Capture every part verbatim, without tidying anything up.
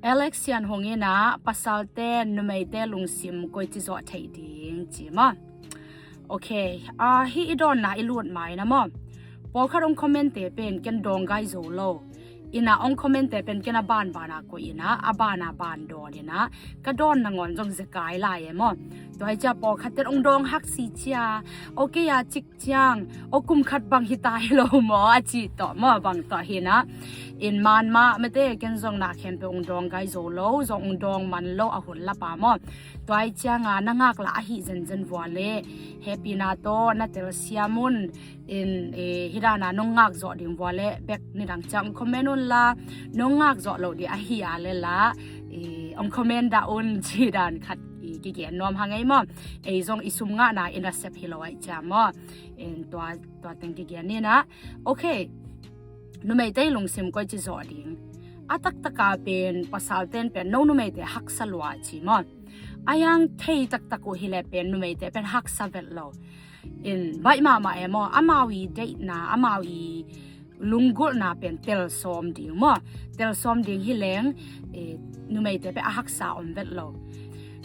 Alex Sian Hong in ah, pasalte numeite lungsim koici zawh theih ding ci maw? Ok, ah, hih i dawnna i lut ma in ah maw, pawlkhat hong comment-te pen ken dawng gai zo lo. In ah hong comment-te pen ken a banban ah koih in ah, a ban a ban dawn in ah, ka dawn nangawn zong zekai lai e maw? Tua hi ciang pawlkhat ten hong dawng hak si cia, ok a cik ciang, o kum khat bang hi ta hi lo maw a ci tawh maw, bang tawh hi in ah. In man mah mate, ken zong na khempeuh hong dawng gai zo lo, zong hong dawng man lo a hun lap a maw. Tua hi ciang a na ngak lah ahi zenzen vua leh hehpihna tawh na telsiam un. In, eh, hih dan a nong ngak zawh ding vua leh bek nidang ciang hong comment un la, nong ngak zawh loh ding ahi a leh lah, eh, hong comment dah un ci dan khat, eh, kigen nuam hang ei maw. Ei zong i sum ngahna in a sep hi lo ahih ciang maw. In tua, tua teng kigen ni in ah. Ok. Numeite lungsim koici zawh ding. A taktak a pen pasalten pen no numeite haksa lua ci maw? A yang thei taktak uh hi leh pen numeite pen haksa vet lo. In baih mahmah e maw, amau i deihna, amau i lunggulhna pen tel sawm ding maw? Tel sawm ding hi leng, eh, numeite pen a haksa om vet lo.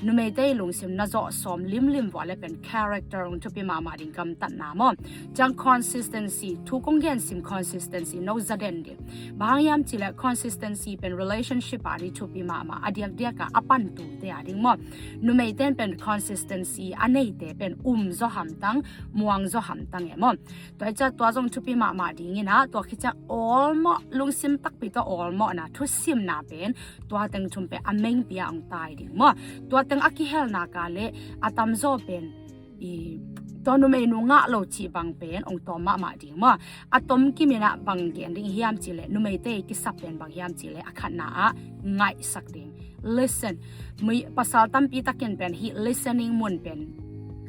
Numeite i lungsim na zawh sawm limlim vua leh pen character hong thupi mahmah ding, gamtatna maw. Ciang consistency, thu kong gen sim consistency no za den ding. Bang hang hiam ci leh consistency pen relationship a ding thupi mahmah, a diakdiak a a pan tute a ding maw. Numeiten pen consistency a neite pen um zaw hamtang, muang zaw hamtang e maw. Tua hi ciang tua zong thupi mahmah ding in ah, tua khit ciang awlmawh, lungsim takpi tawh awlmawhna, thusimna pen tua teng thum pen a mengpi ah hong tai ding maw. Tua teng a kihelna ka leh a tamzaw pen i tua numeinu ngah lo cih bang pen hong tawm mahmah ding maw. A tom kim in ah bang gen ding hiam ci leh, numeite i kisap pen bang hiam ci leh, a khatna ah ngaihsak ding. Listen. Mui, pasal tampi takin pen hih listening mun pen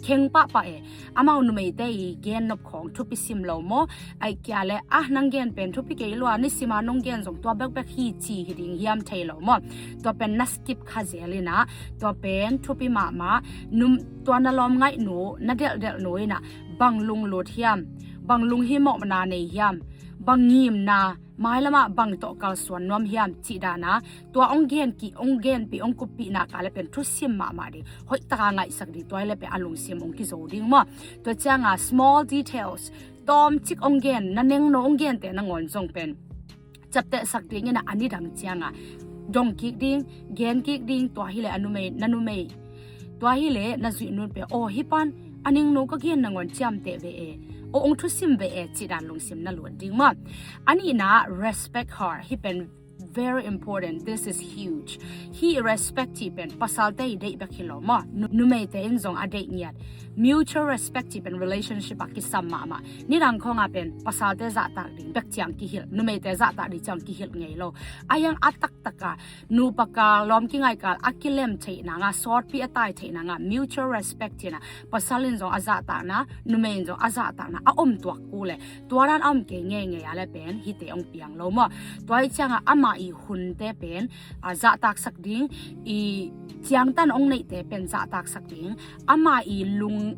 kheng pahpah e. Amau numeite i gen nop khawng thupi sim lo maw? Ahih kei leh, ah, nang gen pen thupi kei lua, nisim a nong gen zong tua bekbek hi ci hi ding hiam thei lo maw? Tua pen na skip kha zel in ah, tua pen thupi mahmah. Num, tua na lawm ngaihnu, na delhdelhnu in ah bang lunglut hiam, bang lunghimawhna nei hiam, bang ngimna, mailam ah bang tawh kalsuan nuam hiam cih dan a, tua hong gen kik, hong genpih, hong kuppih nak leh pen thusim mahmah ding, hoih tak a ngaihsak ding, tua hi leh pen a lungsim hong kizo ding maw. Tua ciang a small details, tawmcik hong gen, na nengno hong gente nangawn zong pen ciaptehsak ding in ah, a nidang ciang a dong kik ding, gen kik ding, tua hi leh a numei, na numei, tua hi leh na zuihnu pen, aw, hih pan a nengno ka gen nangawn ciamteh ve e, aw, hong thusim ve e, cih dan lungsim na luat ding maw. A nihna, respect her. Hih pen very important. This is huge. Hih respect cih pen pasalte i deih bek hi lo maw. Nu-, numeite in zong a deih ngiat. Mutual respect cih pen relationship a kisam mahmah. Nidang khawng a pen pasalte zahtak ding bek ciang kihilh, numeite zahtak ding ciang kihilh ngei lo. A yang a taktak a nupa kal, lawm kingai kal a kilem theih nang a, sawtpi a tai theih nang a, mutual respect hi in ah, pasal in zong a zahtakna, numei in zong a zahtakna a om tuak kul e. Tua dan a om kei ngeingei a leh pen hihte hong piang lo maw. Tua hi ciang a amah i hunte pen, a, zahtaksak ding, i ciangtan hong neihte pen zahtaksak ding, amah i lung,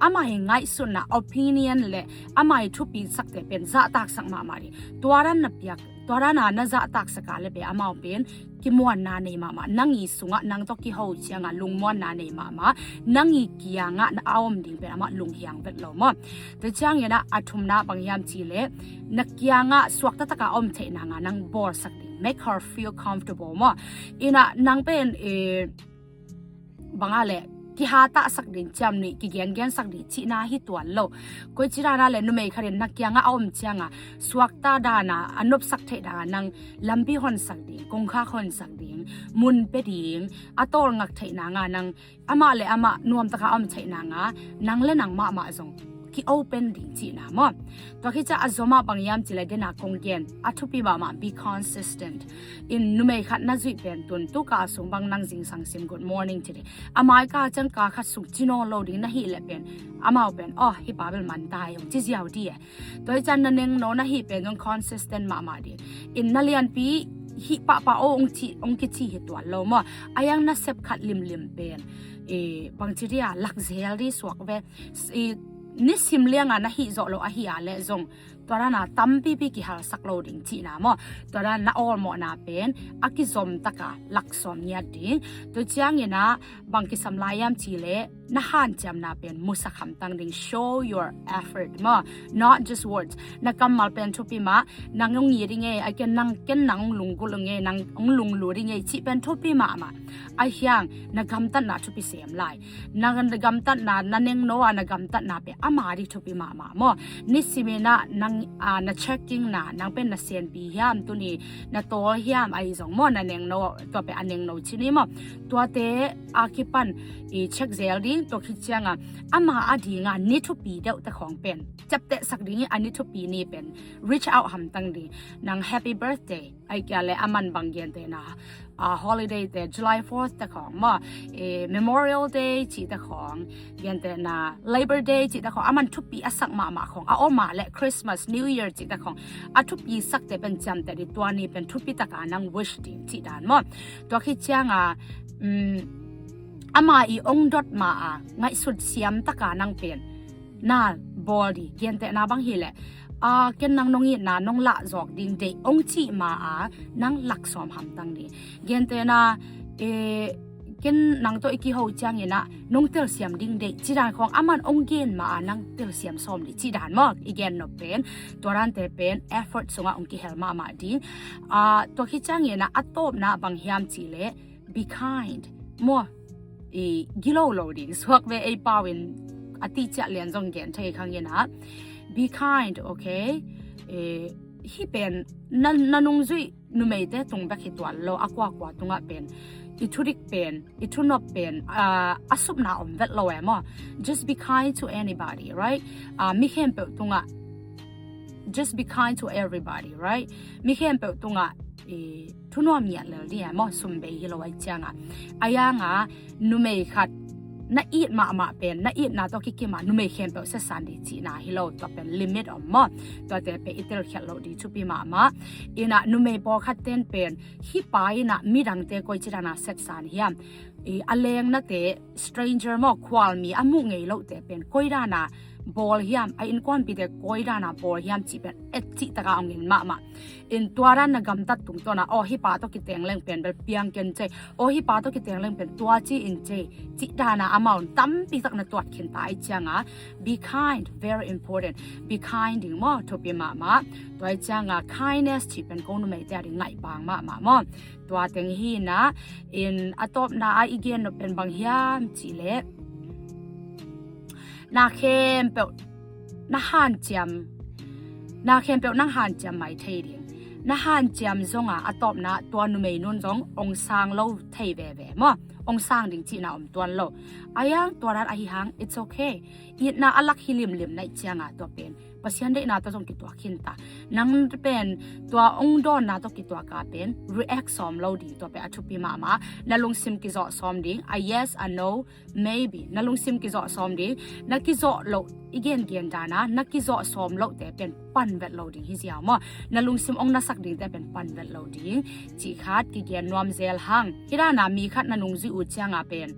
amah i ngaihsutna, opinion, leh amah i thupisakte pen zahtaksak mahmah ding. Tua dan na piak, tua dan a na zahtaksak a leh pen amau pen kimuanna nei mahmah. Nang i sungah nang tawh kiho ciang a lungmuanna nei mahmah. Nang i kiangah na a om ding pen amah lunghiang vet lo maw. Tua ciang in ah a thumna bang hiam ci leh, na kiangah suakta tak a om theih nang a nang bawlsak ding. Make her feel comfortable maw. In ah nang pen, eh, bang a leh, kihatahsak ding, ciamnuih, kigengensak ding cihna hi tuan lo. Koici dan a leh numei khat in na kiangah a om ciang a suakta dan a, a nopsak theih dan a nang lampi honsak ding, kongkhak honsak ding, mun pia ding, a tawlngak theih nang a nang amah leh amah nuamtak a om theih nang a, nang leh nang mahmah zong ki-open ding cihna maw. Tua khit ciang a zom ah bang hiam ci leh, den a kong gen, a thupi mahmah, be consistent. In numei khat na zuih pen tun, tu kal sung bang nang zingsang sim good morning ci ding. A mai kal ciang kal khat sung ci nawn lo ding na hih leh pen, amau pen, aw, hih pa bel man ta hi, hong ci ziau ding e. Tua hi ciang na nengno na hih pen zong consistent mahmah ding. In na lianpi hih pahpah aw hong ci, hong kici hi tuan lo maw. A yang na sep khat limlim pen, eh, bangci ding a, lak zel ding suak ve. S-, i, nisim liang a na hih zawh loh ahi a leh zong Tua dana tampipi kihalsak lo ding cihna maw. Tua dana na awlmawhna pen a kizom taka laksawm ngiat ding. Tua ciangina bang kisam lai hiam cihleh na hanciamna pen musak hamtang ding. Show your effort maw, not just words. Na kammal pen thupi mah. Nang hong it ding e, a ken nang, ken nang hong lunggulh ding e, nang hong lunglut ding e cih pen thupi mahmah. A hiang na gamtatna thupi sem lai. Na gamtatna, na nengno a na gamtatna pen ama ding thupi mahmah maw. Nisiminah nang, ah, na checking na, nang pen na senpi hiam, tuni na tawl hiam, ahi zong maw, na nengno, tua pen a nengno ci ni maw. Tuate a kipan i check zel ding. Tua khit cianga ama a dinga ni thupi deuhte khawng pen ciaptehsak ding i, a ni thupi ni pen reach out hamtang ding. Nang happy birthday, ahih kei leh aman bang gentehna, ah, holiday te, July fourth te khawng maw, eh, Memorial Day cihte khawng, gentehna Labor Day cihte khawng, aman thupi a sak mahmah khawng a om a leh, Christmas, New Year cihte khawng a thupi sakte pen ciamteh ding. Tua ni pen thupi taka nang wish ding cih dan maw. Tua khit cianga, um, ama i ong dot ma a ngaihsut siam taka nang pen na bawl ding. Gentehna bang hileh, ah, ken nang nong itna nong lahzawk ding deih, ong cih ma a nang laksawm hamtang ding. Gentehna, eh, ken nang tawh i kiho cianginah nong telsiam ding deih, cih dan khawng aman ong gen ma a nang telsiam sawm ding cih dan maw. I gen nop pen, tua dante pen effort sungah ong kihel mahmah ding. Ah, tua khit cianginah a tawpna bang hiam cihleh, be kind maw. I gilo lo ding, suak ve, ei pau in a tihciah lian zong gen thei khanginah. Be kind, okay? Eh, hih pen na, na nungzuih numeite tung bek hi tuan lo, a kuakua tungah pen i thudik pen, i thunop pen, ah, a supna om vet lo e maw. Just be kind to anybody, right? Ah, mi khempeuh tungah, just be kind to everybody, right? Mi khempeuh tungah i thunuam ngiat lel ding e maw, sum bei hi lo ahih cianga. A yanga numei khat na it mahmah pen, na itna tawh kikima numei khempeuh siasan ding cihna hi lo, tua pen limit om maw. Tuate pen i telkhiat loh ding thupi mahmah. Inah numei pawlkhat ten pen hih pa inah midangte koi ci dana siasan hiam, i a lengnate, stranger maw, khualmi a muh ngei lohte pen koi dana bawl hiam, a innkuanpihte koi dana bawl hiam cih pen et cih taka ong in mahmah. In tua dan na gamtat tungtawna, aw, hih pa tawh kiteng leng pen bel piang ken cei, aw, hih pa tawh kiteng leng pen tua ci in cei, cih dana amau in tampi tak na tuat khin ta ahih cianga, be kind, very important. Be kind ding maw, thupi mahmah. Tua ahih cianga kindness cih pen ko numeite a ding ngaihbang mahmah maw. Tua teng hi inah, in a tawpna a i gen nop pen bang hiam cihleh, na khempeuh na hanciam, na khempeuh nang hanciam mai thei ding. Na hanciam zonga a tawpna tua numei nun zong ong sang lo thei veve maw. Ong sang ding cihna om tuan lo. A yang tua dan ahi hang, it's okay. Itna a lak hi limlim na hih cianga tua pen Pasian deihna tawh zong kituak khin ta. Nang pen tua ong dawnna tawh kituaka pen react sawm lo ding, tua pen a thupi mahmah. Na lungsim kizawh sawm ding, a yes, a no, maybe. Na lungsim kizawh sawm ding, na kizawh loh, i gengen dana na kizawh sawm lohte pen pan vet lo ding hi ziau maw. Na lungsim ong nasak dingte pen pan vet lo ding. Cih khat kigen nuam zel hang. Hih dana mi khat na nungzuih uh cianga pen,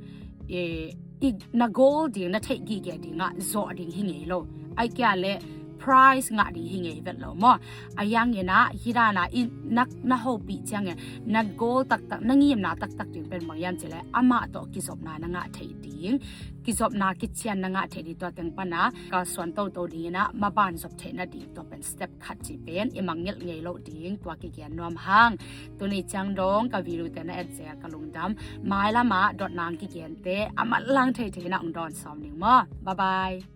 eh, i, na goal ding, na theih gige dingah zawh ding hi ngei lo. Ahih kei leh prize ngah ding hi ngei vet lo maw. A yanginah hih dana i na, na hopih ciangin na goal taktak, na ngimna taktak ding pen bang hiam cihleh amah tawh kizopna na ngah theih ding. Kizopna kician na ngah theih ding, tua teng pana kalsuan toto dinginah maban zop theih nading tua pen step khat cih pen i mangngilh ngei loh ding, tua kigen nuam hang. Tuni ciang dong ka video te na et zel ka lungdam. Mailamah dotna ong kigente a manlang theithei na ong dawn sawm ding maw. Bye bye.